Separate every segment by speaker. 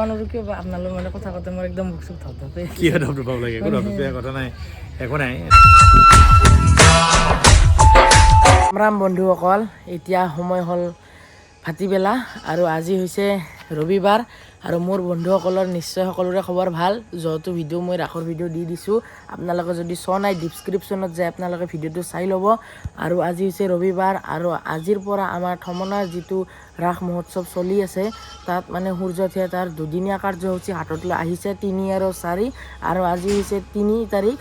Speaker 1: আৰু কিয় বা আপোনালোক মানে কথা পাতে মোৰ একদম মুখ চুখ ধপধপে।
Speaker 2: কিয় ধপধপাব লাগে? একো ধপধপীয়া কথা নাই, একো নাই।
Speaker 1: ৰাম বন্ধুসকল, এতিয়া সময় হ'ল ভাটিবেলা আৰু আজি হৈছে ৰবিবাৰ। আৰু মোৰ বন্ধুসকলৰ নিশ্চয় সকলোৰে খবৰ ভাল। যিহেতু ভিডিঅ' মই ৰাসৰ ভিডিঅ' দি দিছোঁ, আপোনালোকে যদি চোৱা নাই, ডিছক্ৰিপশ্যনত যাই আপোনালোকে ভিডিঅ'টো চাই ল'ব। আৰু আজি হৈছে ৰবিবাৰ আৰু আজিৰ পৰা আমাৰ থমনাৰ যিটো ৰাস মহোৎসৱ চলি আছে, তাত মানে সূৰ্য থিয়েটাৰ দুদিনীয়া কাৰ্যসূচী হাতত লৈ আহিছে, 3 আৰু 4। আৰু আজি হৈছে 3 তাৰিখ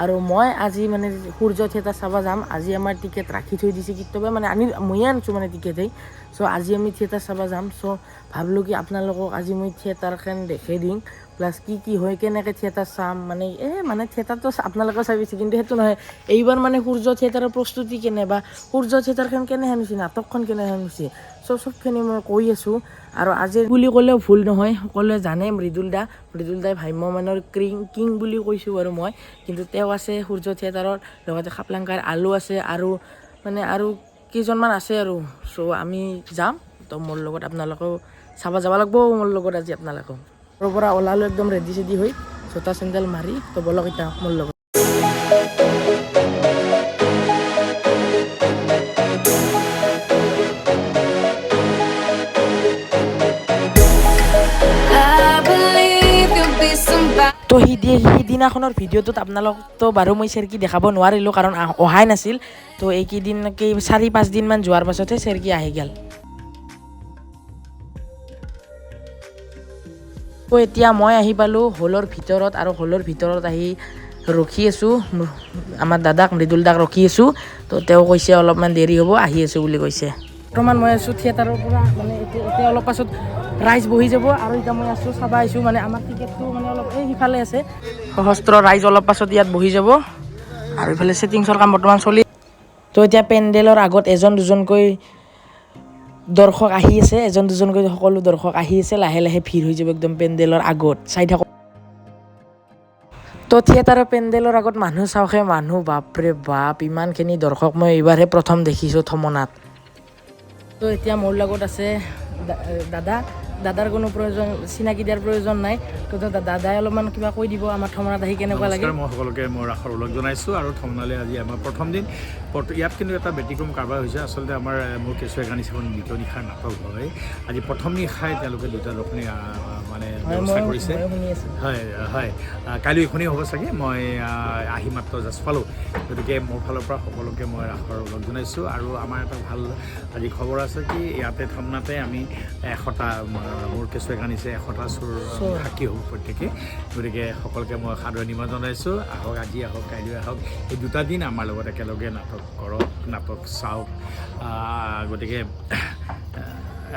Speaker 1: আৰু মই আজি মানে সূৰ্য থিয়েটাৰ চাব যাম। আজি আমাৰ টিকেট ৰাখি থৈ দিছে কেতিয়াবা, মানে আনি ময়ে আনিছোঁ মানে টিকেটেই। চ' আজি আমি থিয়েটাৰ চাব যাম। চ' ভাবিলোঁ কি আপোনালোকক আজি মই থিয়েটাৰখন দেখাই দিম, প্লাছ কি কি হয়, কেনেকৈ থিয়েটাৰ চাম। মানে এই মানে থিয়েটাৰটো আপোনালোকেও চাই পাইছে, কিন্তু সেইটো নহয়, এইবাৰ মানে সূৰ্য থিয়েটাৰৰ প্ৰস্তুতি কেনে বা সূৰ্য থিয়েটাৰখন কেনেহেন হৈছে, নাটকখন কেনেহেন হৈছে, চ' চবখিনি মই কৈ আছোঁ। আৰু আজি বুলি ক'লেও ভুল নহয়, সকলোৱে জানে মৃদুল দা। মৃদুল দাই ভ্ৰাম্যমানৰ কিং বুলি কৈছোঁ বাৰু মই, কিন্তু তেওঁ আছে সূৰ্য থিয়েটাৰত, লগতে খাপলাংকাৰ আলু আছে আৰু মানে আৰু কেইজনমান আছে। আৰু চ' আমি যাম, তো মোৰ লগত আপোনালোকেও চাব যাব লাগিব মোৰ লগত আজি। আপোনালোকেও ঘৰৰ পৰা ওলালোঁ একদম ৰেডি চেডি হৈ, জোতা চেণ্ডেল মাৰি। তো বলক এতিয়া মোৰ লগত।
Speaker 3: I believe you'll be somebody.
Speaker 1: তো সিদিনাখনৰ ভিডিঅ'টোত আপোনালোকতো বাৰু মই চেৰকি দেখাব নোৱাৰিলোঁ, কাৰণ অহাই নাছিল। তো এইকেইদিন কেই 4-5 দিনমান যোৱাৰ পাছতহে চেৰকি আহি গ'ল। তো এতিয়া মই আহি পালোঁ হলৰ ভিতৰত আৰু হলৰ ভিতৰত আহি ৰখি আছোঁ আমাৰ দাদাক, মৃদুল দাক ৰখি আছোঁ। তো তেওঁ কৈছে অলপমান দেৰি হ'ব, আহি আছোঁ বুলি কৈছে। বৰ্তমান মই আছোঁ থিয়েটাৰৰ পৰা, মানে এতিয়া অলপ পাছত ৰাইজ বহি যাব। আৰু এতিয়া মই আছোঁ, চাব আহিছোঁ, মানে আমাৰ টিকেটটো মানে অলপ এই সিফালে আছে। সহস্ৰ ৰাইজ অলপ পাছত ইয়াত বহি যাব আৰু ইফালে ছেটিংছৰ কাম বৰ্তমান চলি। তো এতিয়া পেণ্ডেলৰ আগত এজন দুজনকৈ দৰ্শক আহি আছে, এজন দুজনকৈ সকলো দৰ্শক আহি আছে। লাহে লাহে ভিৰ হৈ যাব একদম পেণ্ডেলৰ আগত, চাই থাকক। তো থিয়েটাৰৰ পেণ্ডেলৰ আগত মানুহ চাওকহে মানুহ, বাপৰে বাপ, ইমানখিনি দৰ্শক মই এইবাৰহে প্ৰথম দেখিছোঁ থমনাত। তো এতিয়া মোৰ লগত আছে দাদা। দাদাৰ কোনো প্ৰয়োজন, চিনাকি দিয়াৰ প্ৰয়োজন নাই। তো দাদাই অলপমান কিবা কৈ দিব, আমাৰ থমনাত আহি কেনেকুৱা লাগে।
Speaker 2: নমস্কাৰ, মই সকলোকে মোৰ ৰাসৰ ওলগ জনাইছোঁ। আৰু থমনালৈ আজি আমাৰ প্ৰথম দিন। ইয়াত কিন্তু এটা ব্যতিক্ৰম কাৰবাৰ হৈছে। আচলতে আমাৰ মোৰ কেঁচুৱাই কান্দিছে এখন দ্বিতীয় নিশাৰ নাটক হয়। আজি প্ৰথম নিশাই তেওঁলোকে দুটা দৰ্শনী মানে ব্যৱস্থা কৰিছে।
Speaker 1: ময়ো শুনি আছোঁ।
Speaker 2: হয়, কাইলৈ এইখনেই হ'ব চাগে। মই আহি মাত্ৰ জাষ্ট পালোঁ। গতিকে মোৰ ফালৰ পৰা সকলোকে মই ৰাসৰ ওলগ জনাইছোঁ। আৰু আমাৰ এটা ভাল আজি খবৰ আছে কি ইয়াতে থমনাতে আমি 100টা মোৰ কেঁচুৱাই কান্দিছে 100টা চোৰ
Speaker 1: চোৰ।
Speaker 2: সাক্ষী হ'ব প্ৰত্যেকে। গতিকে সকলোকে মই সাদৰ নিমন্ত্ৰণ জনাইছোঁ। আহক, আজি আহক, কাইলৈ আহক, এই দুটা দিন আমাৰ লগত একেলগে নাটক কৰক, নাটক চাওক। গতিকে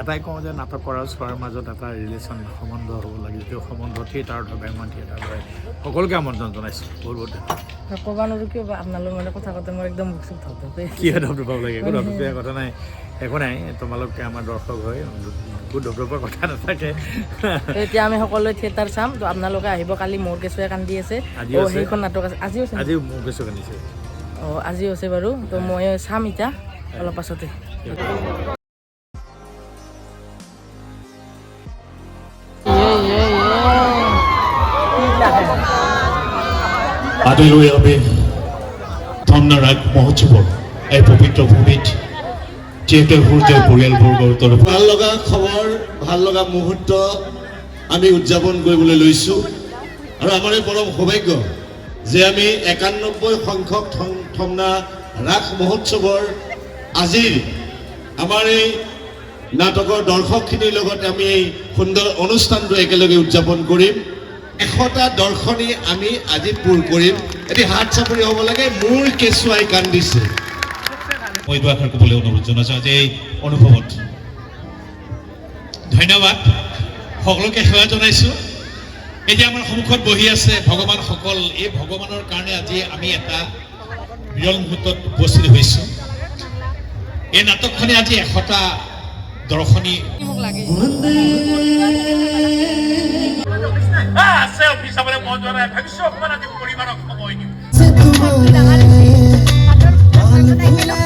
Speaker 2: এটাই কওঁ যে নাটক কৰা চোৱাৰ মাজত এটা ৰিলেশ্যন, সম্বন্ধ হ'ব লাগে। যিটো সম্বন্ধ থিয়েটাৰত হয়, ভ্ৰাম্যমাণ থিয়েটাৰত হয়। সকলোকে আমন্ত্ৰণ জনাইছোঁ। বহুত বহুত ধন্যবাদ।
Speaker 1: ক'ব নোৱাৰোঁ কিয় বা আপোনালোক মানে কথা পাতে মোৰ একদম মুখ চুখ ধপধপে।
Speaker 2: কিয় ধপধপাব লাগে? একো ধপধপীয়া কথা নাই, একো নাই। তোমালোকে আমাৰ দৰ্শক হয়, একো ধপধপোৱা কথা নাথাকে।
Speaker 1: তো এতিয়া আমি সকলোৱে থিয়েটাৰ চাম। তো আপোনালোকে আহিব কালি। মোৰ কেঁচুৱাই কান্দি আছে।
Speaker 2: আজিও
Speaker 1: অ'
Speaker 2: আছে।
Speaker 1: সেইখন নাটক আছে, আজিও আছে নেকি?
Speaker 2: আজিও মোৰ কেঁচুৱাই কান্দিছে।
Speaker 1: অঁ, আজিও আছে বাৰু। তো মই চাম এতিয়া অলপ পাছতে।
Speaker 4: আজিলৈ আমি থমনা ৰাস মহোৎসৱৰ এই পবিত্ৰ ভূমিত থিয়েটাৰ সূৰ্যৰ পৰিয়ালবৰ্গৰ তৰফত
Speaker 5: ভাল লগা খবৰ, ভাল লগা মুহূৰ্ত আমি উদযাপন কৰিবলৈ লৈছোঁ। আৰু আমাৰ এই পৰম সৌভাগ্য যে আমি 91 সংখ্যক থমনা ৰাস মহোৎসৱৰ আজিৰ আমাৰ এই নাটকৰ দৰ্শকখিনিৰ লগত আমি এই সুন্দৰ অনুষ্ঠানটো একেলগে উদযাপন কৰিম। 100টা দৰ্শনী আমি আজি পূৰ কৰিম। এটি হাত চাপৰি হ'ব লাগে। মোৰ কেঁচুৱাই কান্দিছে।
Speaker 4: মই দুআষাৰ ক'বলৈ অনুৰোধ জনাইছোঁ আজি এই অনুভৱত। ধন্যবাদ, সকলোকে সেৱা জনাইছোঁ। এতিয়া আমাৰ সন্মুখত বহি আছে ভগৱানসকল। এই ভগৱানৰ কাৰণে আজি আমি এটা বিৰল মুহূৰ্তত উপস্থিত হৈছোঁ। এই নাটকখনে আজি 100টা দৰ্শনী
Speaker 6: আছে অফিচ যাবলৈ মন যোৱা নাই। ভাবিছো অকণমান আজি পৰিবাৰক সময় দিওঁ।
Speaker 7: ভাবুতি লোৱা।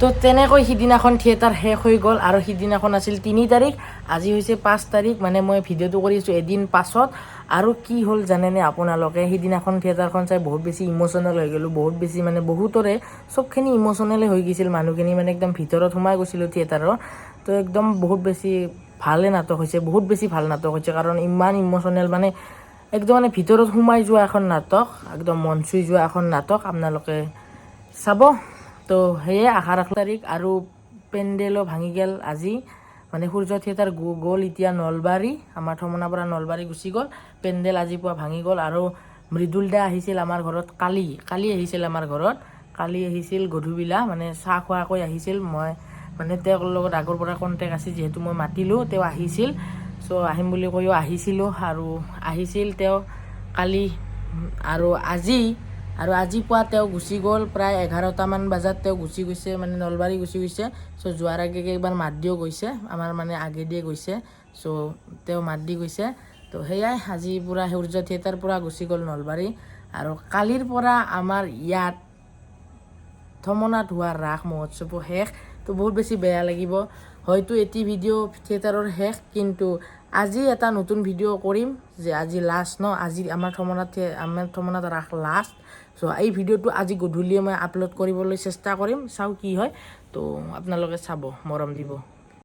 Speaker 1: তো তেনেকৈ সিদিনাখন থিয়েটাৰ শেষ হৈ গ'ল। আৰু সিদিনাখন আছিল 3 তাৰিখ, আজি হৈছে 5 তাৰিখ, মানে মই ভিডিঅ'টো কৰি আছোঁ এদিন পাছত। আৰু কি হ'ল জানেনে আপোনালোকে? সিদিনাখন থিয়েটাৰখন চাই বহুত বেছি ইম'চনেল হৈ গ'লোঁ, বহুত বেছি। মানে বহুতৰে চবখিনি ইম'চনেলে হৈ গৈছিল মানুহখিনি, মানে একদম ভিতৰত সোমাই গৈছিলোঁ থিয়েটাৰৰ। তো একদম বহুত বেছি ভালে নাটক হৈছে, বহুত বেছি ভাল নাটক হৈছে, কাৰণ ইমান ইম'চনেল, মানে একদম মানে ভিতৰত সোমাই যোৱা এখন নাটক, একদম মন চুই যোৱা এখন নাটক। আপোনালোকে চাব। তো সেয়ে আশা ৰাখোঁ তাৰিখ আৰু পেণ্ডেলো ভাঙি গ'ল আজি। মানে সূৰ্য থিয়েটাৰ গ'ল এতিয়া নলবাৰী, আমাৰ থমনাৰ পৰা নলবাৰী গুচি গ'ল। পেণ্ডেল আজি পুৱা ভাঙি গ'ল। আৰু মৃদুল দা আহিছিল আমাৰ ঘৰত কালি। কালি আহিছিল আমাৰ ঘৰত, কালি আহিছিল গধূলিবেলা, মানে চাহ খোৱাকৈ আহিছিল। মই মানে তেওঁৰ লগত আগৰ পৰা কণ্টেক্ট আছিল যিহেতু, মই মাতিলোঁ, তেওঁ আহিছিল। চ' আহিম বুলি কৈও আহিছিলোঁ আৰু আহিছিল তেওঁ কালি। আৰু আজি পুৱা তেওঁ গুচি গ'ল। প্ৰায় 11টামান বজাত তেওঁ গুচি গৈছে, মানে নলবাৰী গুচি গৈছে। চ' যোৱাৰ আগে আগে একবাৰ মাত দিও গৈছে, আমাৰ মানে আগেদিয়ে গৈছে। চ' তেওঁ মাত দি গৈছে। তো সেয়াই, আজি পূৰা সূৰ্য থিয়েটাৰ পূৰা গুচি গ'ল নলবাৰী। আৰু কালিৰ পৰা আমাৰ ইয়াত থমনাত হোৱা ৰাস মহোৎসৱো শেষ। তো বহুত বেছি বেয়া লাগিব। হয়তো এটি ভিডিঅ' থিয়েটাৰৰ শেষ, কিন্তু আজি এটা নতুন ভিডিঅ' কৰিম যে আজি লাষ্ট ন, আজি আমাৰ থমনাত ৰাস লাষ্ট। চ' এই ভিডিঅ'টো আজি গধূলিয়ে মই আপলোড কৰিবলৈ চেষ্টা কৰিম, চাওঁ কি হয়। তো আপোনালোকে চাব, মৰম দিব।